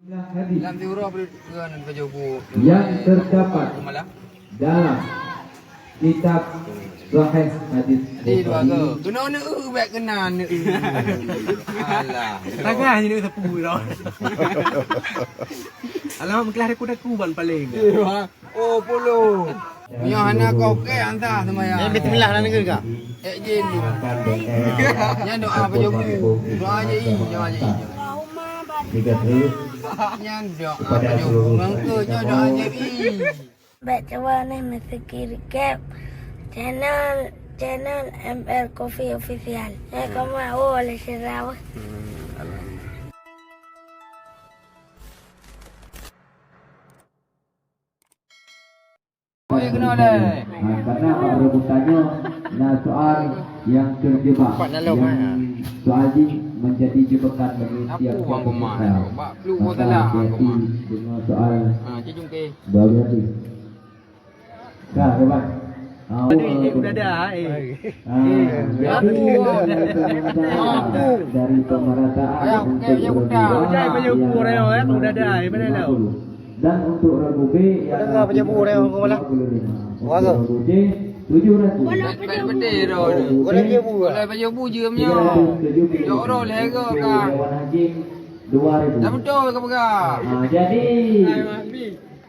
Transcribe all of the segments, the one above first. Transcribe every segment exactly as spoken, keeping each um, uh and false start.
Hadis Lam siuroe beri-, beri-, beri-, yang terdapat dalam kitab Sahih Hadis Bukhari. Kena neu bek kena neu. Alah. Tangan ni neu sapu tau. Alamak, meukelah daku-daku ban paling. Oh, puluh. Nyoe hana kau ke anta semayang. Eh, bismillah lah negeri kah? Eh, jin. Nyan doa pajoh bu. Doa je i, doa je i. Nyan doa pajoh bu. Ngangke nyoe doa je i. Baik, coba ni mesti kiri cap. Channel, channel M R Coffee Official. Eh, kamu, oh, oleh sirah. Hmm, alhamdulillah. Oh, ya, kena deh. Ha, karena bak rebutan nyoe na soal yang terjebak. Yang soal jih menjadi jebakan bagi tiap-tiap peserta. Maka hati-hati dengan soal. Ha, cik jungke. Baru habis. Dah, hebat. Ha, aduh, oh, ini udah dah, eh. Ah, jadi, dari pemerataan untuk roda dua, yang nomor lima puluh. Dan untuk regu B, yang nomor dua puluh lima. Untuk regu C, tujuh ratus. Tiga ratus tujuh puluh. Dewan Hakim, dua ribu. Dah betul ke pegang? Ah, jadi,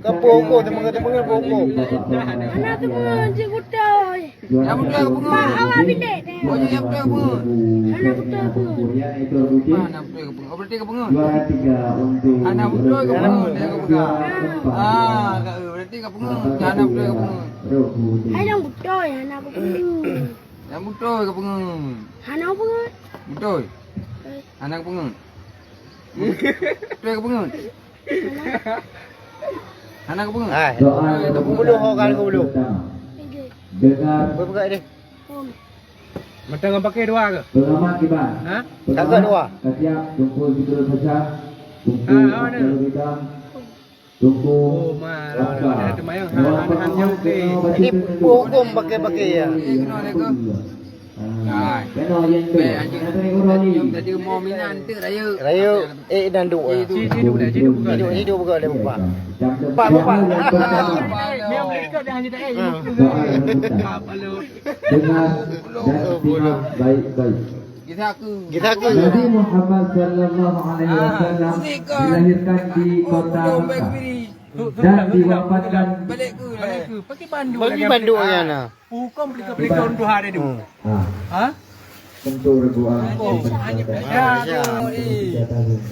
Ka peuhuköm, teumeu'en, teumeu'en peuhuköm. Hana teumeu'en, Cik Butôi. Nyang beutôi ka peungeut. Bah, awak bilék deh. Oh, nyang beutôi ka peungeut. Hana beutôi peungeut. Hana beutôi ka peungeut. Oh, berarti ka peungeut. Hana beutôi ka peungeut, nyang ka peugah. Ah, ka, berarti ka peungeut. Hana beutôi ka peungeut. Hai, nyang beutôi, hana ka peungeut. Nyang beutôi ka peungeut. Hana peungeut. Beutôi. Eh. Hana ka peungeut. Beutôi ka peungeut. Hana ka peungeut. Hai. Doa yang pertama. Dengar. Mata ngon pakai dua ke? Pengamat kiban. Ha? Pengamat dua. Kasiap, Tungku Zikul Fasha, Tungku Abdul Ridha, Tungku Raska. Dewan pengamat kena baca. Jadi, hukum pakai-pakai ya. Yang kedua. Ah, kena yang tu. Nanti urali. Rayeuk. Eh, dan dua. Ci, ci dua, ci dua. Ci dua, ci dua buka dia buka. Empat, empat. Doa yang pertama. Doa yang pertama. Dengar dan simak baik-baik. Kita ke. Kita ke. Nabi Muhammad sallallahu alaihi wasallam dilahirkan di kota Mekah dan diwafatkan. Balik ke. Bagi bandu lagi. Bagi bandu lagi, nah. Hukum pelika-pelika ureueng tuha dia tu. Hmm. Ha? Tentu regu A. Oh, hanya belajar. Tiga tahun.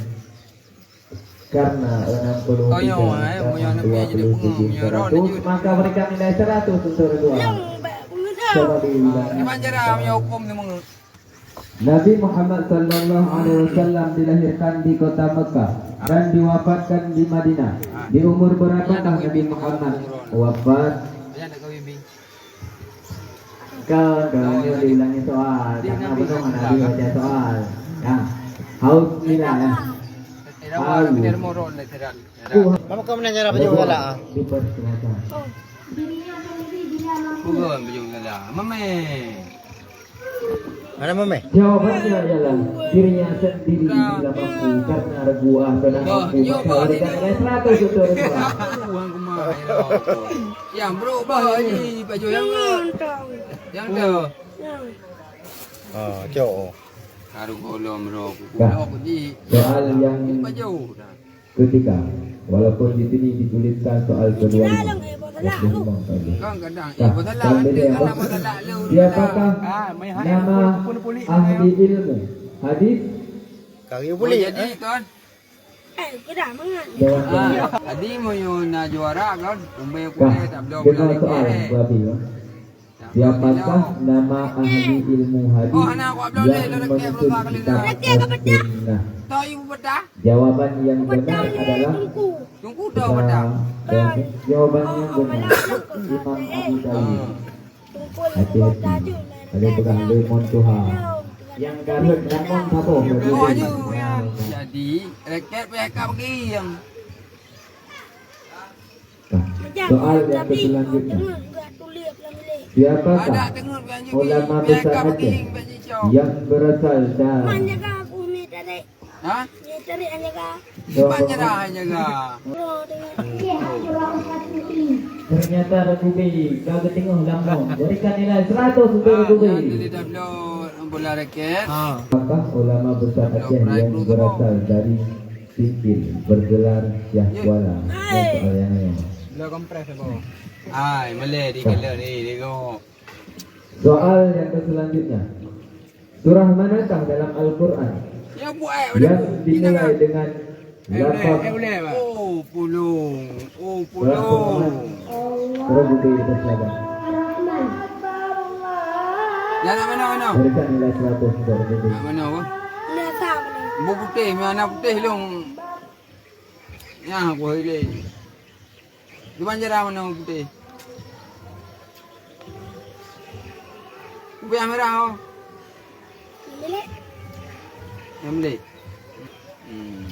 Karena enam puluh tiga tambah dua puluh tujuh seratus, maka berikan nilai seratus untuk regu A. Coba diulang. Gimana cara punya hukum ni, Mak? Nabi Muhammad sallallahu alaihi wasallam dilahirkan di kota Mekah dan diwafatkan di Madinah. Di umur berapakah Nabi Muhammad wafat? Kawan-kawan, nyoe diulangi soal, karena belum ada dibaca soal. Ya, haus nilai, ya. Haus. Mama kamu nanya apa juga lah? Dipersilakan. Bukan baju salah. Mame. Mana Mame? Jawabannya ialah dirinya sendiri tidak mampu karena regu A sudah mampu, maka berikan nilai seratus untuk regu A. Yang berubah ni baju yang ke? Yang tu. Oh, cok. Haru golom ro. Dah. Soal yang baju dah. Ketika, walaupun di sini dituliskan soal kedua lima, waktu memang saja. Nah, selanjutnya apa? Siapakah nama ahli ilmu hadis? Kari pulik, eh? Dewan. Ah, tadi meunyoe na juara kan, umbai kulai tak bela bola lagi. Siapakah nama ahli ilmu hadis yang menulis kitab As-Sunnah? Jawaban yang benar adalah Imam Nawawi. Jawaban yang benar, Imam Abu Dawud. Hati-hati, ada pegang lemon tuha. Yang garut lemon apa? Jadi, rakyat P K bagi yang Nah, soal yang selanjutnya. Siapakah ulama besar Aceh yang berasal dari... Ha? Cepat nyerah, jaga. Ternyata Regubi ka geuteungoh lam lôn. Berikan nilai seratus untuk Ah, Regubi. Yang dilidah bloe bola raket. Ha. Apakah ulama besar Aceh yang berasal dari Singkil bergelar Syah Kuala? Dan soal yang lain. Bloe kompres apa? Ai, malèe di kala ni, tengok. Soal yang selanjutnya. Surah manakah dalam Al-Quran yang dimulai dengan lafaz Oh, pulung. Oh, pulung. Surah Al-Quran? Surah Al-Quran. Dah nak mana, mana? Berikan nilai seratus untuk Regubi. Nak mana apa? Buku putih, mana putih long? Ya, aku hilang. Di banjara mana putih? Kupiah merah, oh. Yang beli. Hmm.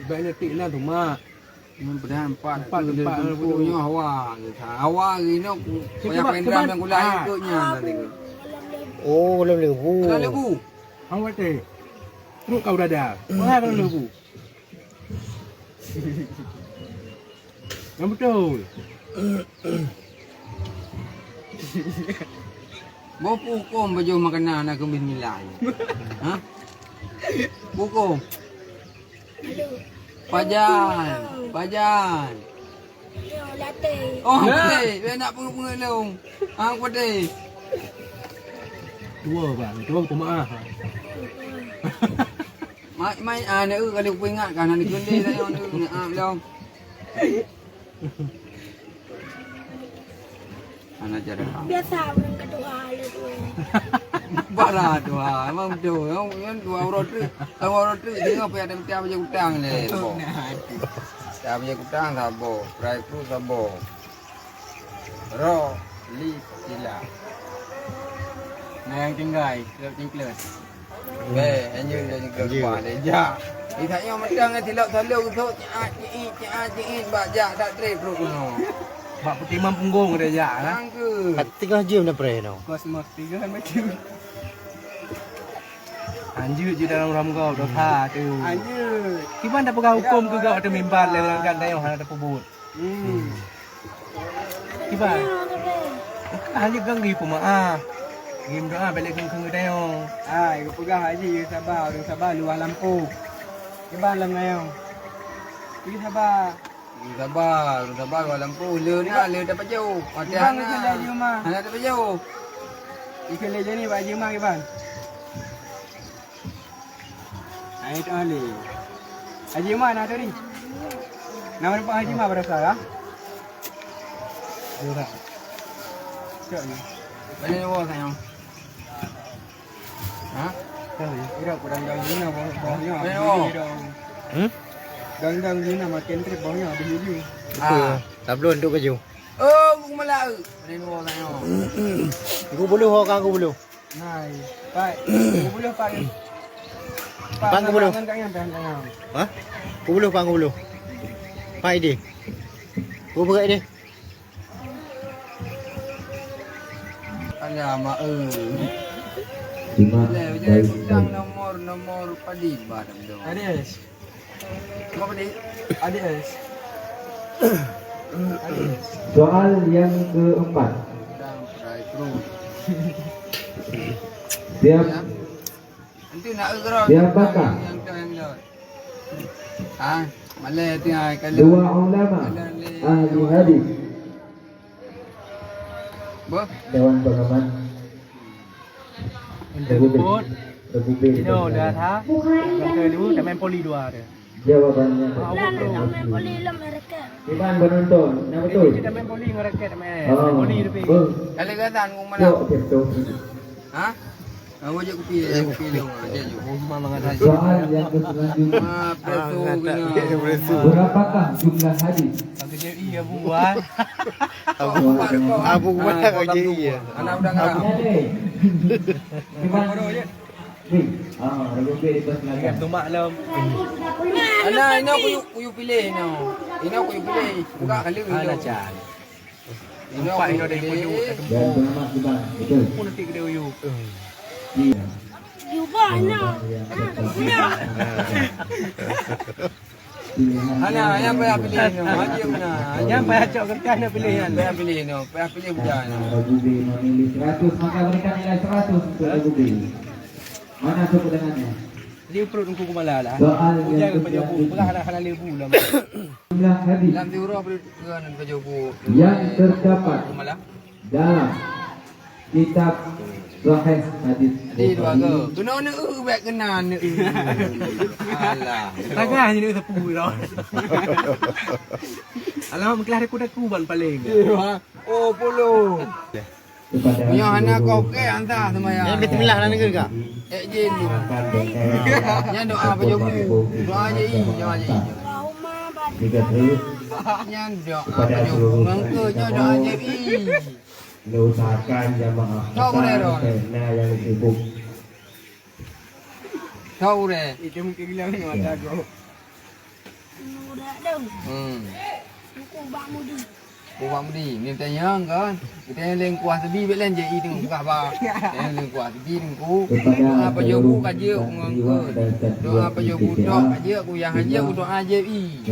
Ibaratnya tik lah tu, Mak. Yang pernah empat, empat, empat, empat, empat. Hawa. Hawa hari ni aku payah main drum yang gula itu nya tadi. Oh, dalam lebu. Dalam lebu. Hawa teh. Truk kau dada. Wah, dalam lebu. Yang betul. Boh pukong baju makanan nak keumbin milai. Ha? Pukong. Pajan, pajan. Oh, peuteh. Nak pungut-pungut long. Ah, peuteh. Dua bang, dua pemaaf. Mai, mai, ah, nak, eh, kalau peuingat kan, nak dikendali saya, nak, nak, ah, belum. Hana cara. Biasa ureueng ka tuha lé tu. Bara tuha, emang betul. Yang, yang dua orang tu, dua orang tu, dia apa yang ada mesti apa je utang lé. Betul, nah, hati. Siapa je utang, sabo. Perai kru, sabo. Ro, li, sila. Nah, yang tinggai, lewat cingklet. Eh, anjing dah juga Anjing. Lupa dia. Jak. Di saat nyoe mantong ngon silop selalu usut, ciat, ciit, ciat, ciit, bak jak, tak trép trok keunoe. Bak peutimang punggong dia jak, nah. Nang ke? Kat tengah jam dah preh noh. Kosmos tiga macam. Lanjut je dalam ramgau, dosa tu. Lanjut. Kiban dah pegang hukum ke gak atau mimbar lewat kan dah yang hana terpebut. Hmm. Kiban. Hanya ganggu pemaaf. Gim doa balik keng keng dayong. Ah, ibu pegang haji, ya sabar, urang sabar luah lampu. Kiban lam dayong. Ini sabar. Ini sabar, urang sabar luah lampu. Le na, le dapat jauh. Mati Kiban hana. Ikan lagi rumah. Hana dapat jauh. Ikan lagi ni bak jima kiban. Hai tu ahli. Haji Umar na tadi. Nama nampak Haji Umar berasa lah. Ora. Cok ni. Mana ni bawah sayang? Ha? Tahu ya. Kira kurang daun Cina bawah, bawahnya. Mana bawah? Hmm? Daun-daun Cina makin trip bawahnya habis dulu. Betul. Ah. Tak belum untuk baju. Oh, aku melak. Mana ni bawah sayang? Aku buluh orang aku buluh. Hai, Pak. Dua puluh, Pak. Pak, dua puluh. Tangan, tangan, tangan, tangan. Hah? Dua puluh, Pak, dua puluh. Pak, ini. Dua puluh, ini. Alamak, eh. Lima, baik, baik. Nomor, nomor padi, Pak, dong. Ada, yes. Berapa ni? Ada, yes. Ada, yes. Soal yang keempat. Siap. Nanti nak gerak. Siapakah? Yang tu, yang tu. Ah, malah tu, ah, kalau dua ulama ahli hadis. Bah. Dewan Pengaman. Untuk Rebubit. Rebubit. Ino dah ha. Yang kedua, taman poli dua tu. Jawabannya. Ah, betul. Taman poli lom mereka. Iban penonton, nak betul? Ini taman poli mereka, taman. Oh. Poli lebih. Betul. Kalau kata, aku mana? Cok, betul. Ha? Awak je kupi, kupi dia, awak je. Rumah mangat haji. Soal yang selanjutnya. Ah, preso kena. Berapakah jumlah hadis? Bagi dia iya buat. Abu, Abu Bakar bagi iya. Anak udah ngarang. Ada. Gimana? Ni. Ah, ada lebih di atas lagi. Tumak lom. Ana, ino kuyu, kuyu pilih ino. Ino kuyu pilih. Buka kali ino. Ana can. Nampak ino dari pojok. Dan selamat juga. Betul. Pun nanti gede uyu. Iya. Jubah na. Hana, nyang payah piléh nyoe, Haji Muna. Nyang payah cok kertas na piléh nyan. Payah piléh nyoe, payah piléh budak nyoe. Ragube memilih seratus, maka berikan nilai seratus untuk Ragube. Mana tepuk tangannya? Lé pruet Teungku Keumala lah. Soal yang berselanjutnya. Ujan ke Pak Jobu, peugah lah hana lé bu lah. Jumlah hadis. Lam tiwroh pruet keu Pak Jobu. Yang terdapat dalam kitab Sahih Hadis Bukhari. Dua go. Keunoe neueu bèk keunan neueu. Alah. Tagah nyoe neueu sapeue tau. Alamat meukeulaih daku-daku ban paleng. Iya. Oh, puluh. Meunyoe hana kau ke anta seumbahyang. Eh, bismillah lah negeri ka. Eh, jin. Nyan doa Pak Jobu. Doa J I, doa J I. Tiga terus. Nyan doa Pak Jobu. Mangko nyan doa J I. Usahakan jamaah. Kau boleh, Ron. Karena yang sibuk. Kau uré. Itu mungkin gila ni mata aku. Muda dong. Hmm. Buku Bak Mudi. Buku Bak Mudi. Ni tanyong kan. Kita yang leng kuah sebi bek len J I tengok kuah ba. Yang leng kuah sebi tengok. Doa Pak Jobu ka jeuet ku ngon keu. Doa Pak Jobu tok ka jeuet ku yang ka jeuet ku doa J I.